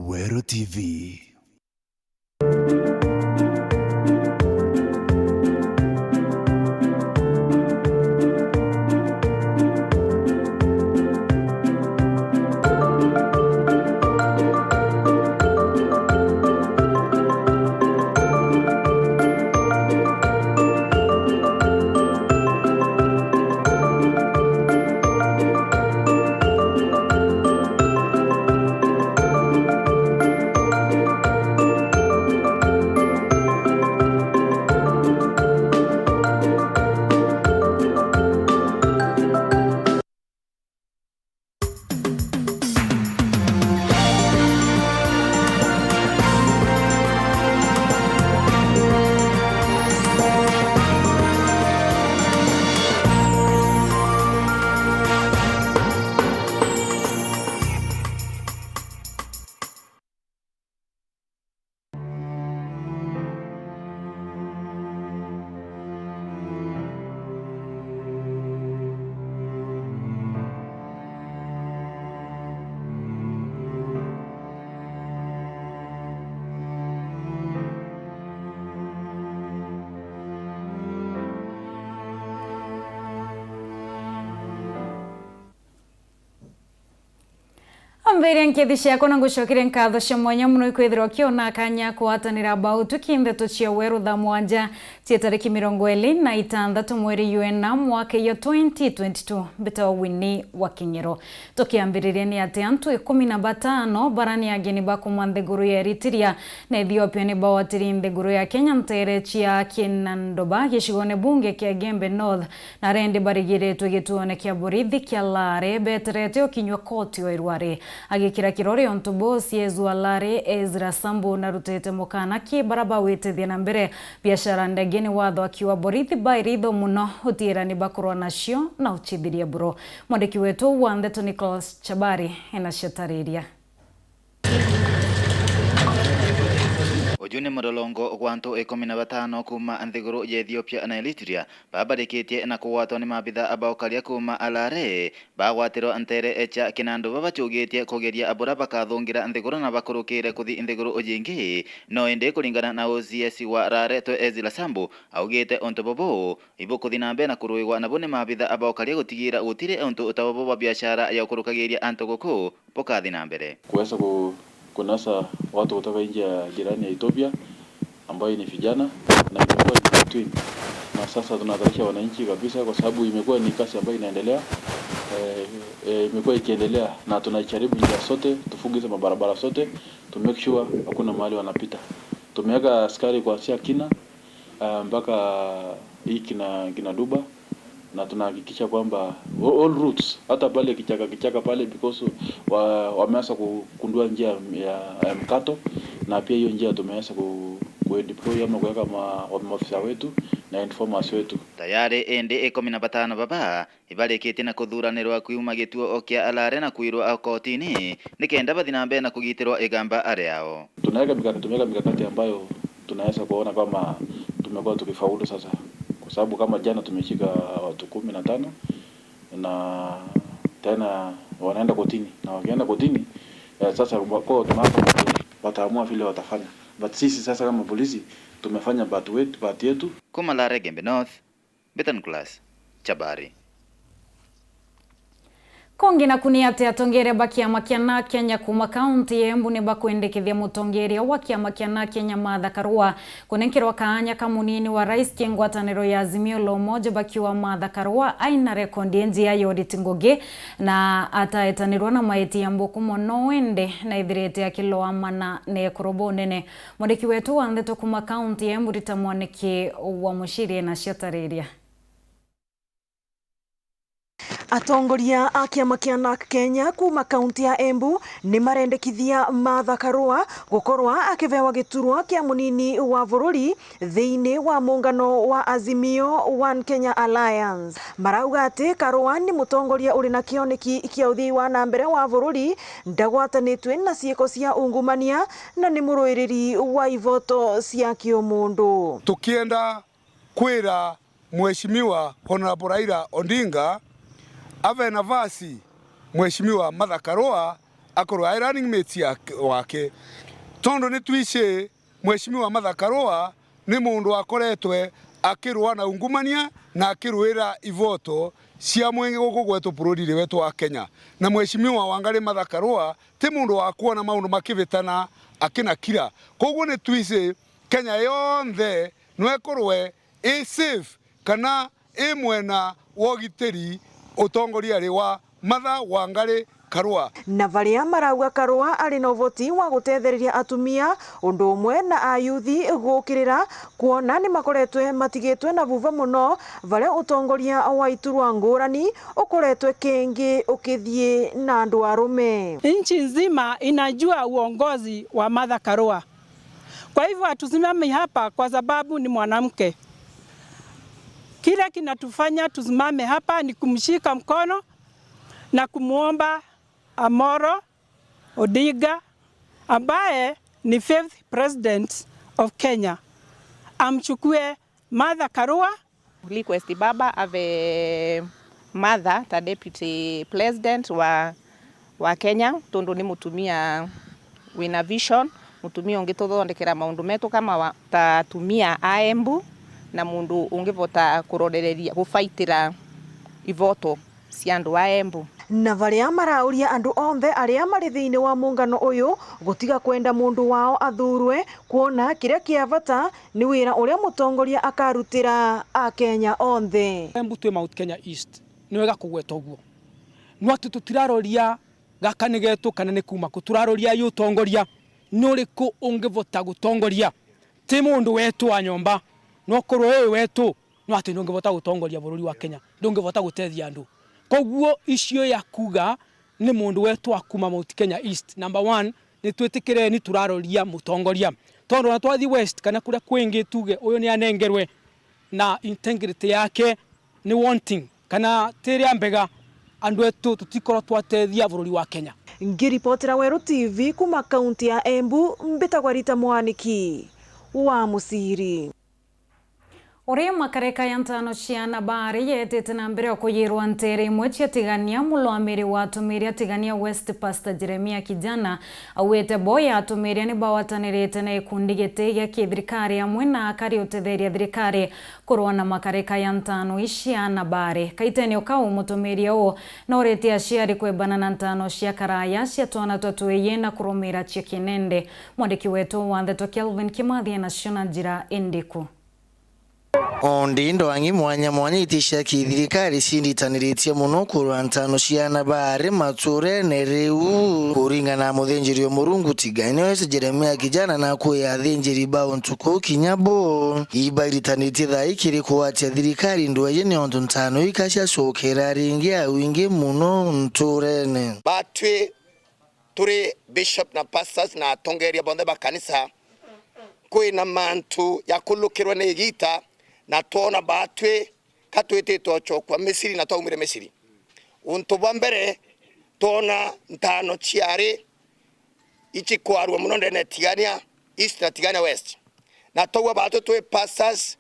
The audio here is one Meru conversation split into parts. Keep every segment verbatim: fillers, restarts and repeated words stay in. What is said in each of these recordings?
Weru T V. Ambiria nkethi ciakwa na ngucokeria nkatho cia mwanya mono ikwithirwa kiona kanya kugwatanira about ki ndeto cia weru thaa mwanja cia tariki mirongo iri na itantatu mweri jwa ina mwaka jwa twenty twenty-two. Mbitagwa Winnie wa King'ero. Tukiambiriria ni ati antu ikumi na batano bara ni ageni ba kuma nthiguru ya Eritrea na Ethiopia ni bawatiri nthiguru ya Kenya nteere cia Kinandoba gicigone bunge kia Gembe North na rendi barigiritwe gituone kia borithi kia Lare beterete ukinywa koti o irwari. Agikira kirore untu buu, C S wa Lare Ezra Sambu narutite mukana ki bara bawitithia na mbere biashara ndege ni watho akiuga borithi bairi itho mono utiira ni bakorwa nacio na ucithiria buru. Mwandiki wetu wa ndeto Nicholas Chabari ena ciatariria. Uju ni murolongo gwa antu ikumi na batano kuma nthiguru ya Ethiopia na Eritrea, baba barikitie na kugwatwa ni maabitha ba ukaria kuma Lare, bagwatirwa nteere cia Kinandoba bacugitie kugeria bura bakathungira nthiguru na bakurukire kuthi nthiguru jingi. No indi kuringana na O C S wa Lare twe Ezra Sambu, augite untu bubu ibukuthi na mbere na kuruigwa nabo ni maabitha ba ukaria gutigira gutiri untu ta bubu bwa biashara ya ukurukagiria antu guku bukathi na mbere. Kuweza ku-, kunasa watu kutoka nje ya jirani ya Ethiopia ambayo ni vijana, na imekuwa ni between. Na sasa tunahatarisha wananchi kabisa, kwa sababu imekuwa ni kazi ambayo inaendelea, eh, eh, imekuwa ikiendelea, na tunajaribu njia zote, tufunge hizo mabarabara zote, to make sure hakuna mahali wanapita. Tumeweka askari kuanzia Kina, ah, mpaka hii Kina, Kina Duba, na tunahakikisha kwamba all, all routes, hata pale kichaka, kichaka pale, because wa-, wameanza kugundua njia ya, ya mkato, na pia hiyo njia tumeweza ku-, kudeploy ama kuweka ma-, wa-, maofisa wetu na informers wetu. Tayari indi ikumi na batano baba ibarikitie na kuthuranirwa kuuma gituo kia Lare na kwirwa kotini, nikenda bathi na mbere na kugitirwa igamba riao. Tunaweka mikakati, tumeweka mikakati ambayo tunaweza kuona kama tumekuwa tukifaulu sasa, kwa sababu kama jana tumeshika watu kumi na tano na tena wanaenda kotini, na wakienda kotini, eh, sasa kwa tunaanza kotini, wataamua vile watafanya, but sisi sasa kama polisi tumefanya part wetu, part yetu. Kuma Lare Gembe North, Betan Class, Chabari. Kongi naku ni ati atongeria ba kiama kia NARC Kenya kuma kaunti ya Embu ni bakwendekithia mutongeria wa kiama kia NARC Kenya Martha Karua kunenkerwa kaanya ka munini wa rais ki ngwataniro ya Azimio la Umoja, bakiuga Martha Karua aina rekondi injia ya uriti ngugi na ataetanirwa na maiti ya mbuku mono, indi na ithirite akiloamana na ekuru bunene. Mwandiki wetu wa ndeto kuma kaunti ya Embu Rita Mwaniki wa Muciri ena ciatariria. Atongoria a kiama kia NARC Kenya kuma kaunti ya Embu ni marendekithia Martha Karua gukorwa akibewa giturwa kia munini wa bururi thiini wa muungano wa Azimio One Kenya Alliance. Marauga ati Karua ni mutongoria uri na kioneki kia uthii wa na mbere wa bururi, ndagwatanitwe na ciiko cia ungumania na ni muruiriri wa ivoto cia kiumundu. Tukienda kwira Mheshimiwa Honorable Raila Odinga ave nafasi Mheshimiwa Martha Karua akorwe ai running mate ya, wake. Tondu ni twici Mheshimiwa Martha Karua ni mundu akoretwe akirua na ungumania na akiruira ivoto cia mwingi guku gwetu bururiri wetu wa Kenya. Na Mheshimiwa Wangari Martha Karua ti mundu wa kwona maundu makivitana akinakira. Koguo ni twici Kenya yonthe no ikorwe i safe kana i mwena wa ugitiri utongoriari wa Martha Wangari Karua. Na baria marauga Karua ari na uvoti wa gutethereria atumia undu umwe na ayuthi gukirira, kwona ni makoretwe matigitwe na vuva muno, varia utongoria wa iturwa ngurani ukoretwe kingi ukithii na andu arume. Nchi nzima inajua uongozi wa Martha Karua. Kwa hivyo hatusimami hapa kwa sababu ni mwanamke. Kile kinatufanya tusimame hapa ni kumshika mkono na kumwomba Amoro Odinga, ambaye ni fifth president of Kenya, amchukue Martha Karua. Request baba ave Martha ta deputy president wa, wa Kenya, tondu ni mutumia wina vision, mutumia ungituthondekera maundu metu kama wa, ta atumia a Embu, na mundu ungivota kurorereria, gufaitira ivoto cia andu a Embu. Na varia marauria andu onthe aria mari thiini wa muungano uyu gutiga kwenda mundu wao athurwe, kwona kiria kia vata ni wira uria mutongoria akarutira Akenya onthe. Embu twi Mount Kenya East, ni wega kugweta uguo. No ati tutiraroria gaka ni getu kana ni kuuma ku, turaroria yu utongoria ni uriku ungivota gutongoria. Ti mundu wetu wa nyomba, no korwo wi wetu, no ati ndungivota gutongoria bururi wa Kenya, ndungivota gutethia andu. Koguo icio ya kuuga ni mundu wetu wa kuuma Mount Kenya East, number one, ni twitikireni turaroria mutongoria. Tondu ona twathi West kana kuria kwingi tuge uyu ni anengerwe na integrity yake ni wanting kana ti iria mbega, andu etu tutikorwo twatethia bururi wa Kenya. Ngiripotera Weru T V kuma kaunti ya Embu, mbitagwa Rita Mwaniki wa Musiri. Uri makareka ya ntano cia Nabari yetete na mbere o kuyirwa nteere imwe cia Tigania, murwamiri wa atumiria Tigania West, Pastor Jeremia Kijana, auite bo ya atumiria ni bawatanirite na ikundi giti gia kithirikari amwe na akari utetheria thirikari kurwa na makareka ya ntano ici cia Nabari. Kaitenio kau, mutumiria uu na urite aciari kwebana na ntano cia karaya cia twana twa twii na kurumira cia kinende. Mwandiki wetu wa ndeto Kelvin Kimathi enacio na njira indiku. Ondi ndwang'i mwanya mwanya iti cia kithirikari cinditaniritie muno kurwa ntano cia Nabari maturene riu. Kuringana na muthinjiri o Murungu Tigania West, Jeremia Kijana na akui athinjiri ba untu kuu kinya bo ibairitaniritie thaa ii kiri kugwatia thirikari ndweji niontu ntano ika ciacokera ringi au ingi muno nturene. Batwi turi bishop na pastors na atongeria bonthe ba kanisa, kwina mantu jakulukirwe ni igita, na twona batwi ka twititwe ocokua Misiri na twaumire Misiri. Untu bwa mbere, twona ntano ciari icikwarua muno ndene ya Tigania East na Tigania West, na twaua batwi twi pastors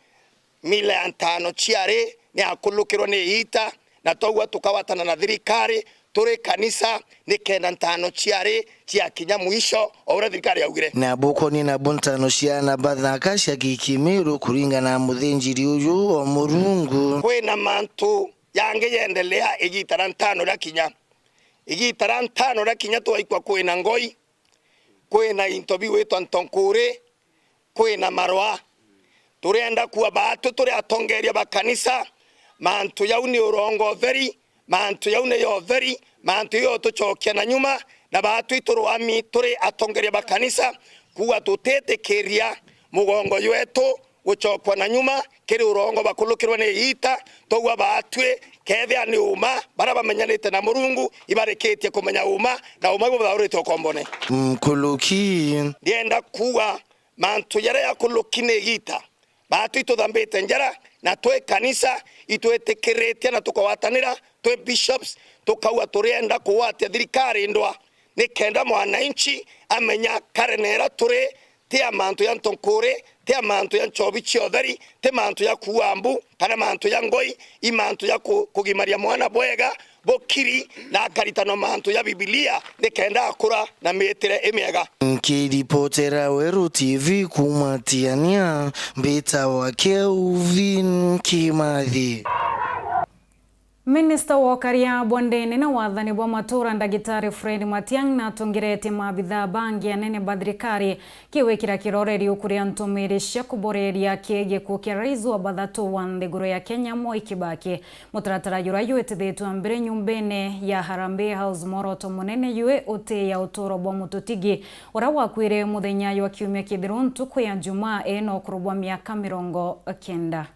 mila ya ntano ciari ni akulukirwe ni iita, na twaua tukawatana na thirikari turi kanisa, nikenda ntano ciari ciakinya mwisho o uria thirikari yaugire. Na bukoni na bu ntano cia Nabathaka cia kikimiru kuringana na muthinjiri uyu o Murungu. Kwina mantu yangi yendelea igiita ria ntano riakinya. Igiita ria ntano riakinya twaikwa kwina ngoi, kwina into bigwitwa ntonkuri, kwina marwa. Turienda kuuga batwi turi atongeria ba kanisa, mantu jau ni urongo utheri, mantu jau ni ya utheri, mantu jau tucokia na nyuma, na batwi turwami turi atongeria ba kanisa, kuuga tutitikiria mugongo jwetu gucokwa na nyuma kiri urongo bakulukirwe ni iita. Twaua batwi, kethia ni uma, baria bamenyanite na Murungu ibarikitie kumenya uma, na uma ibu bathaurite ukombone. Nkuruki. Ndienda kuuga mantu jaria jakuluki ni igiita. Batwi ituthambite njara, na twi kanisa itwitikiritie na tukagwatanira, twi bishops, tukauga turienda kugwatia thirikari ndwa, nikenda mwananchi amenya karene ira turi, ti ya mantu ya ntonkuri, ti ya mantu ya nchobi cia utheri, ti mantu ya kuua mbu, kana mantu ya ngoi, i mantu ya ku-, kugimaria mwana bwega, bukiri, na akaritanwa mantu ya Bibilia, nikenda akura na miitire imiega. Nkiripotera Weru T V kuuma Tiania, mbitawa Kelvin Kimathi. Minista wa ukaria bwa ndene na wathani bwa matura, Ndagitari Fred Matiang'i, natongeretie maabithaa bangi anene ba thirikari kiwikira kirore riuku ria ntumiri cia kuboreria kii gikuu kia rais wa bathatu wa nthiguru ya Kenya, Mwai Kibaki. Mutaratara jura jwitithitwe mbere nyumbene ya Harambee House, mworoto munene jwi uti ya uturo bwa mututigi uria wakuire muthenya jwa kiumia kithiru, ntuku ya Jumaa, ena ukuru bwa miaka mirongo kenda.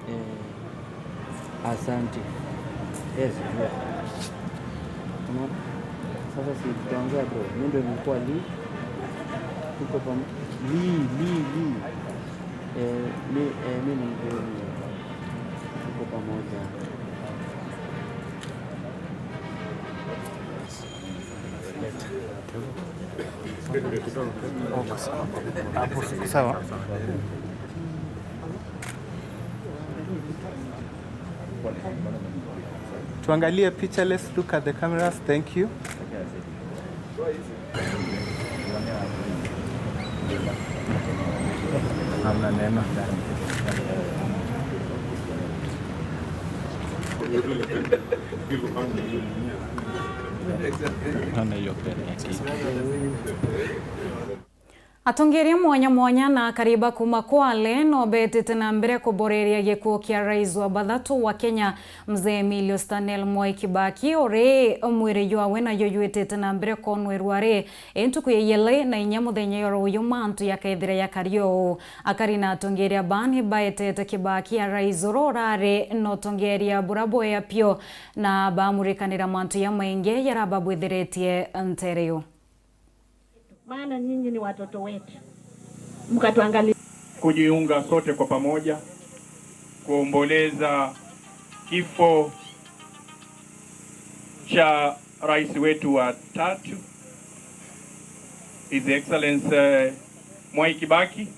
Eh, asante. Yes, yes. Unaona? Sasa si tutaongea bro. Mimi ndio nilikuwa lead. Tuko pam-, lead, lead, lead. Eh, mi, eh, mimi ndio ni-, tuko pamoja. Hapo sawa. Tuangalie picha, let's look at the cameras. Thank you. Hamna neno. Naona hiyo pia ni ya kike. Atongeria mwanya mwanya na akari ba kuuma Kwale no beetite na mbere kuboreria gikuu kia rais wa bathatu wa Kenya, Mzee Emilio Stanel Mwai Kibaki, uri mwiri jwawe najo jwitite na mbere kwonwa irwari, i ntuku ya ijiri na inya muthenya jwa ruuju mantu jakaithira jakari uu. Akari na atongeria baa ni baetete Kibaki a rais uria urari na utongeria buria bwea piu, na bamurikanira mantu jamaingi jarababwithiritie nteere iu. Maana nyinyi ni watoto wetu. Mkatuangalie. Kujiunga sote kwa pamoja kuomboleza kifo cha rais wetu wa tatu, His Excellency, eh, Mwai Kibaki,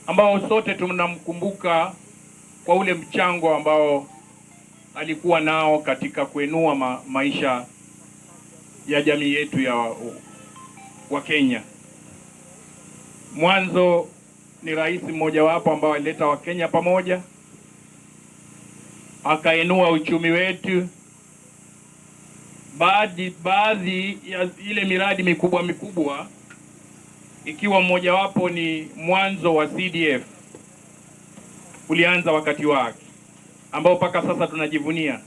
ambao sote tunamkumbuka kwa ule mchango ambao alikuwa nao katika kuinua ma-, maisha ya jamii yetu ya wa-, wa Kenya. Mwanzo ni rais mmojawapo ambao alileta Wakenya pamoja, akainua uchumi wetu. Baadhi, baadhi ya ile miradi mikubwa mikubwa, ikiwa mmojawapo ni mwanzo wa C D F, ulianza wakati wake, ambao mpaka sasa tunajivunia.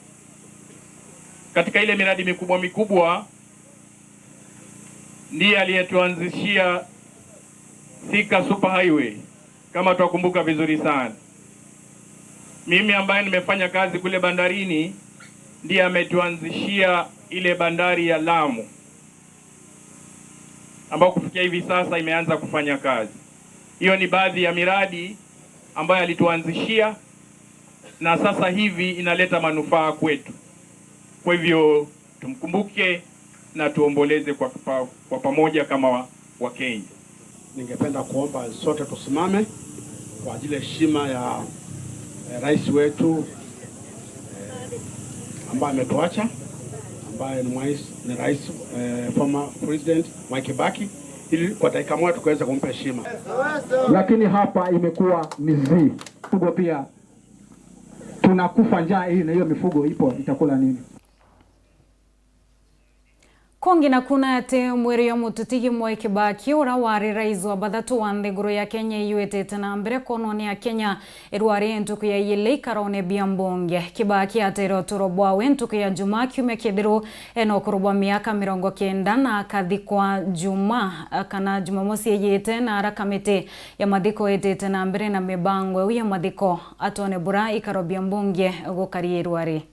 Katika ile miradi mikubwa mikubwa, ndiye aliyetuanzishia Thika Super Highway, kama twakumbuka vizuri sana. Mimi ambaye nimefanya kazi kule bandarini, ndiye ametuanzishia ile bandari ya Lamu, ambayo kufikia hivi sasa imeanza kufanya kazi. Hiyo ni baadhi ya miradi ambayo alituanzishia na sasa hivi inaleta manufaa kwetu. Kwa hivyo, tumkumbuke na tuomboleze kwa pa-, kwa pamoja kama wa, wa Kenya. Ningependa kuomba sote tusimame kwa ajili ya heshima ya, eh, rais wetu, eh, ambaye ametuacha, ambaye ni mwais-, ni rais, eh, former president Mwai Kibaki, ili kwa dakika moja tukaweze kumpa heshima. Lakini hapa imekuwa ni zii. Mifugo pia tunakufa njaa hii, na hiyo mifugo ipo itakula nini? Kungi na kuna ati mwiri jwa mututigi Mwai Kibaki, uria wari rais wa bathatu wa nthiguru ya Kenya, iyuitite na mbere kwonwa ni Akenya irwari ntuku ya ijiri ikarone bia mbunge. Kibaki atere uturo bwawe ntuku ya Jumaa kiumia kithiru, ena ukuru bwa miaka mirongo kenda, na akathikwa Jumaa, kana Jumamosi ijite, na ara kamiti ya mathiko itite na mbere na mibango iu ya mathiko, atone bura ikaro bia mbunge gukari irwari.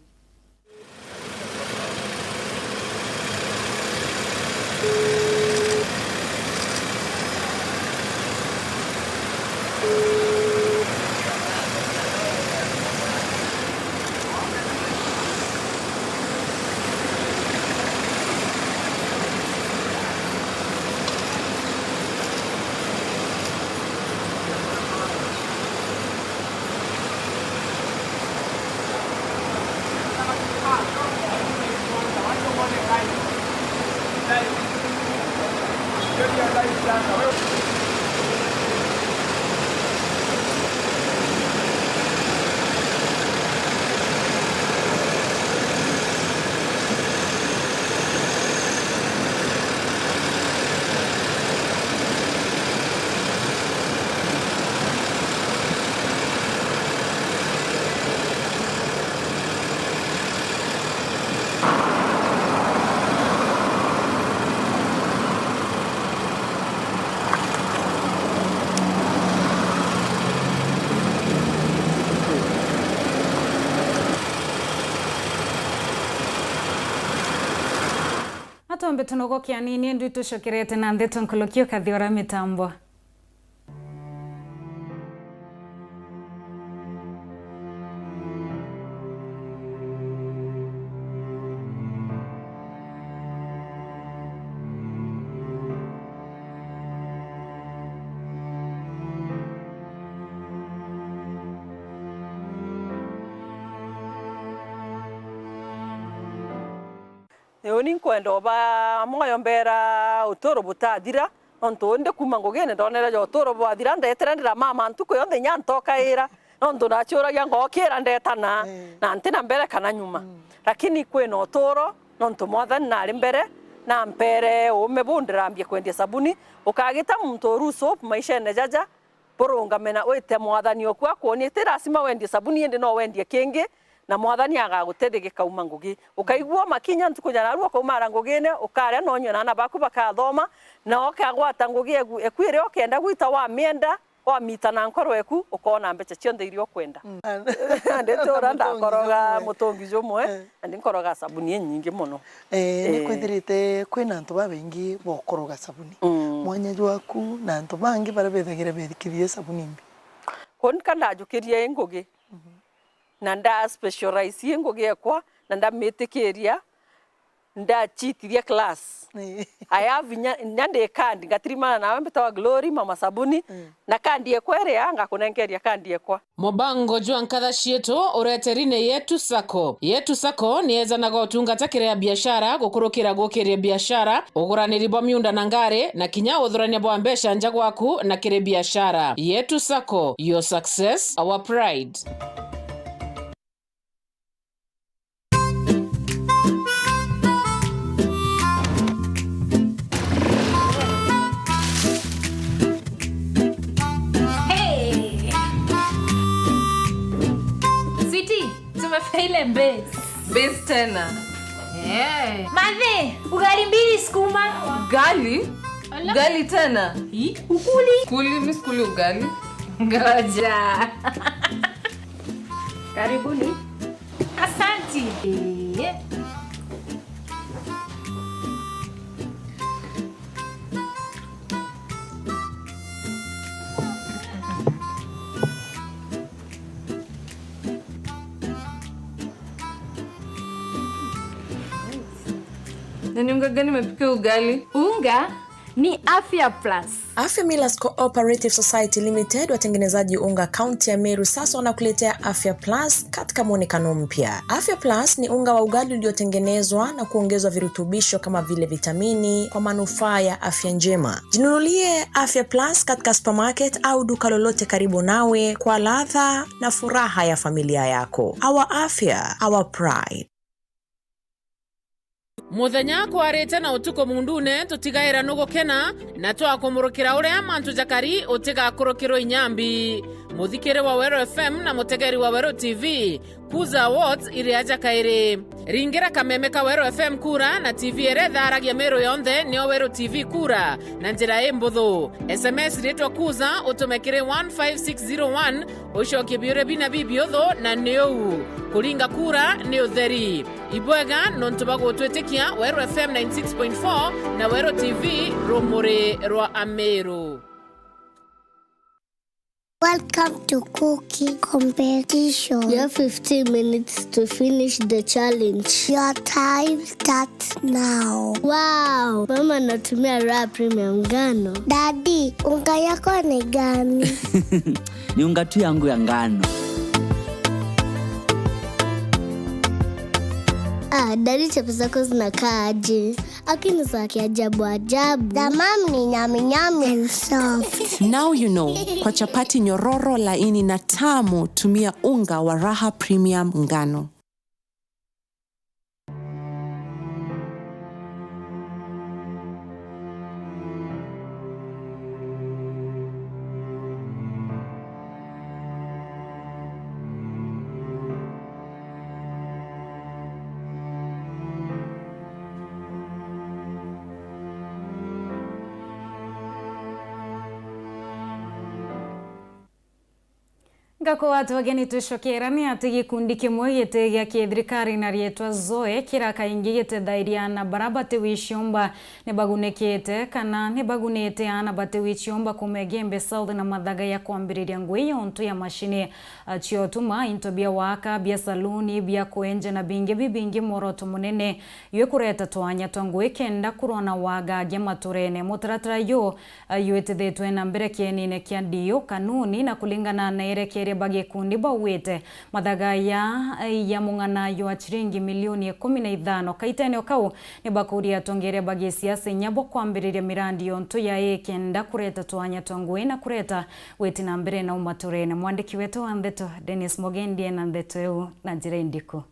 Twambe tunogoke anini, indi tucokerete na ndeto nkuluki ukathiora mitambo. Uni nkwenda uba mwoyo mbera uturo butathira, nontu ndi kuuma ngugine ndonere ja uturo bwathira, ndetire ndira mama ntuku yonthe inya ntokaira, nontu ndaciuragia ngokira ndetana, eh, na ntina mbere kana nyuma. Mm. Lakini kwina uturo, nontu Mwathani nari mbere, na mpere uume buu ndirambia kwendia sabuni. Ukagita muntu uru soap maishene jaja, burungame na wite Mwathani oku akwonie. Ti lazima wendie sabuni, indi no wendie kingi, na Mwathani agagutethia gikauma ngugi. Ukaigua makinya ntuku ja narua ukaumara ngugine, ukaria na unyue na aana baku bakathoma, na ukagwata ngugi eku, eku iria ukenda gwita wamienda, wamita na nkoro eku, ukoona mbeca cionthe iria ukwenda. Mm. Nditura ndakoroga mutungi jumwe, eh, na ndinkoroga sabuni inyingi mono. Eh, ni kwithirite kwina antu babaingi bokoroga sabuni. Mm. Mwanya jwaku na antu bangi baria bethagira bethikiririe sabuni imbi? Kuni ka ndajukirie i ngugi, mhm, na nda specialize i ngugi ekwa, na ndamitikiria, ndachitithia class. Eh. I have inya, inya ndi kandi, ngatirimana nawe mbitawa Glory, Mama Sabuni, mm, na kandi ekwa iria, ngakunenkeria kandi ekwa. Mubango jwa Nkatha Cietu ureteri ni Yetu Sacco. Yetu Sacco ni yejanaga utungata kiri a biashara, gukurukira gukiria biashara, uguraniri bwa miunda na ngari, na kinya uthurania bwa mbeca nja gwaku na kiri biashara. Yetu Sacco, your success, our pride. Hey! Sweetie, tumefika ile base. Base tena. Eh. Mathe, ugali mbili sukuma. Ugali? Ala. Ugali tena? Hi? Ukuli? Kuli, mi sikuli ugali. Ngoja. Karibuni. Asanti. Eh. Na ni unga gani imepikia ugali? Unga ni Afya Plus. Afya Millers Cooperative Society Limited, watengenezaji unga kaunti ya Meru, sasa wanakuletea Afya Plus katika mwonekano mpya. Afya Plus ni unga wa ugali uliotengenezwa na kuongezwa virutubisho kama vile vitamini kwa manufaa ya afya njema. Jinunulie Afya Plus katika supermarket au duka lolote karibu nawe kwa ladha na furaha ya familia yako. Our afya, our pride. Muthenya kwarite na utuku mundune, tutigaira nugukena, na twakumurukira uria mantu jakari, utigakurukirwe inyambi. Muthikiri wa Weru F M na mutegeri wa Weru T V, Kuza Awards iri aja kairi. Ringira kameme ka Weru F M kura na T V iria itharagia Meru yonthe nio Weru T V kura na njira imbuthu. S M S ritwa Kuza utume kiri one five six zero one, ucokie biuria bina bibiuthu na ni uu. Kuringa kura ni utheri. Ibwega nontu bwa gutwitikia. Weru F M ninety six point four na Weru T V, rumuri rwa Ameru. Welcome to cooking competition. You have fifteen minutes to finish the challenge. Your time starts now. Wow, mama anatumia Raha Premium ngano. Daddy, unga yako ni gani? Ni unga tu yangu ya ngano. Ah, daddy, chapo zako zinakaa aje? Lakini za kiajabu ajabu. The mom ni nyami nyami and soft. Now you know, kwa chapati nyororo, laini na tamu, tumia unga wa Raha Premium ngano. Ngakwa watu bageni, twicokera ni ati gikundi kimwe giti gia kithirikari na riitwa Zoe kira kaingi gitethairia ana bara batiwi ciomba ni bagunikite kana ni bagunite ana batiwi ciomba kuma Igembe South na mathaga ya kwambiriria ngui yontu ya macini, a, ciotuma, into bia waka, bia saluni, bia kwenja na bingi bibingi. Mworoto munene ywi kureta twanya twa ngui kenda kurwa na wagagia maturene. Mutaratara yu, a, yutithitwe na mbere kienine kia D U kanuni, na kulingana na erekeria ba gikundi bauite, mathaga ya, ya mung'ana jwa ciringi milioni ikumi na ithano. Kaitene o kau, ni bakuria atongeria ba gisiasa inya bo kwambiriria mirandi yontu ya ii kenda kureta twanya twa ngui na kureta witi na mbere na umaturene. Mwandiki wetu wa ndeto Dennis Mugendi ena ndeto iu na njira indiku.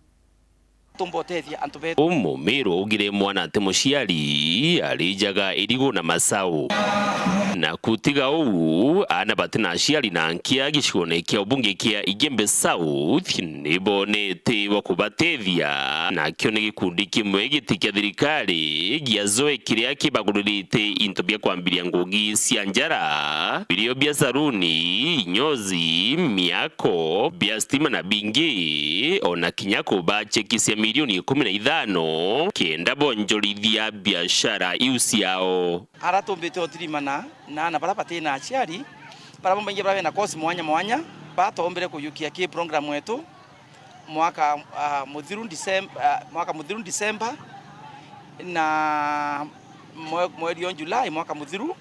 Tumboteethia antu betu. Mumiru augire mwana ati muciari arijaga irigu na masau. Na kutiga uu, ana batina aciari na nkia gicigone kia ubunge kia Igembe South ni bonete wa kubateethia, nakio ni gikundi kimwe giti kia thirikari gia Zoe kiria kibaguririte into bia kwambiria ngugi cia njara, birio bia saruni, inyozi, miako, bia stima na bingi, ona kinya kuba cheki cia milioni ikumi na ithano kenda bonjorithia biashara iu ciao. Ara tumbite utirimana na ana bara batina aciari, bara babaingi bara bena kosi mwanya mwanya, bara tombire kuyukia ki program yetu mwaka, ah, muthiru Decem-, ah, mwaka muthiru December na mwe-, mweri o July mwaka muthiru,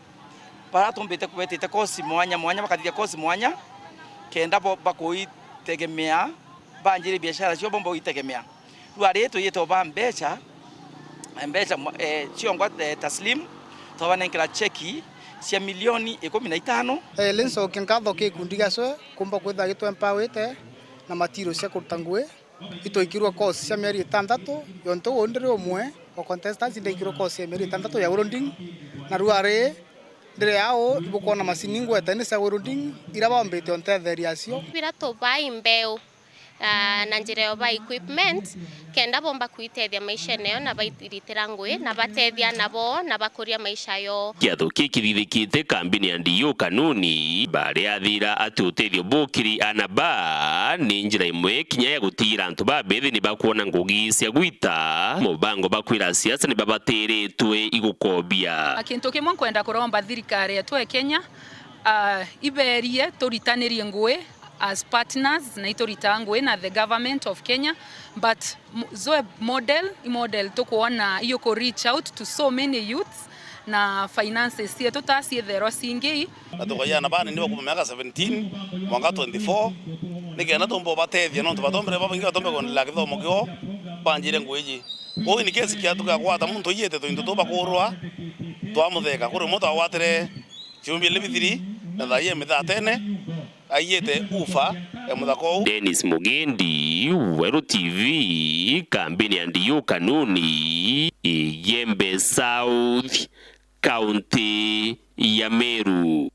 bara tumbite kubetite kosi mwanya mwanya, bakathithia kosi mwanya, kenda bo bakuitegemea, banjire biashara cio bo bakuitegemea. Riu ari twiyite uba mbecha, mbecha mwa-, eh, ciongwa, eh, taslim, twabanenkera cheki cia milioni ikumi na itano. Eh, ri ncokia nkatho ki gikundi gia Zoe kumba kwithira gitwempawite na materials cia kuruta ngui. Itwaikirwe course cia mieri itantatu, yontu uu ndiri umwe o contestants, ndaikirwe course ya mieri itantatu ya welding, na riu ari ndiri au ibukwona macini ingwete ni cia welding, ira bambite untetheria acio. Bira tubai mbeu, ah, na njira ya uba equipment, kenda bomba kwitethia maishene yo na bairitira ngui, na batethia nabo, na bakuria maisha yo. Kiatho kii kithithikite kambini ya D U Kanuni, baria athira ati utethio bukiri ana ba ni njira imwe kinya ya gutigira antu babethi ni bakwona ngugi cia gwita mubango ba kwira siasa ni babatiritwe igukobia. Kintu kimwe nkwenda kuromba thirikari yetu ya Kenya, ah, iberie turitanirie ngui as partners, na ituritaga ngui na the government of Kenya, but m-, Zoe model, i model tukwona iyo ku reach out to so many youths, na finances cietu ta ciitherwa cingi. Na tukaiana bana ni bakuma miaka seventeen mwanka twenty-four, nikenda tumba ubatethia, nontu batombere babaingi batombe kuendelea kithomo kio banjire ngui iji. Kwou in case kiatu kiagwata muntu iyite tuintu tu bakurwa, twamutheka. Kuri umwe twagwatire ciumbi ile bithiri na thaa ii mithatene, aiyite ufa ya muthaka uu. Dennis Mugendi, Weru T V, kambini ya D U Kanuni, Igembe South, kaunti ya Meru.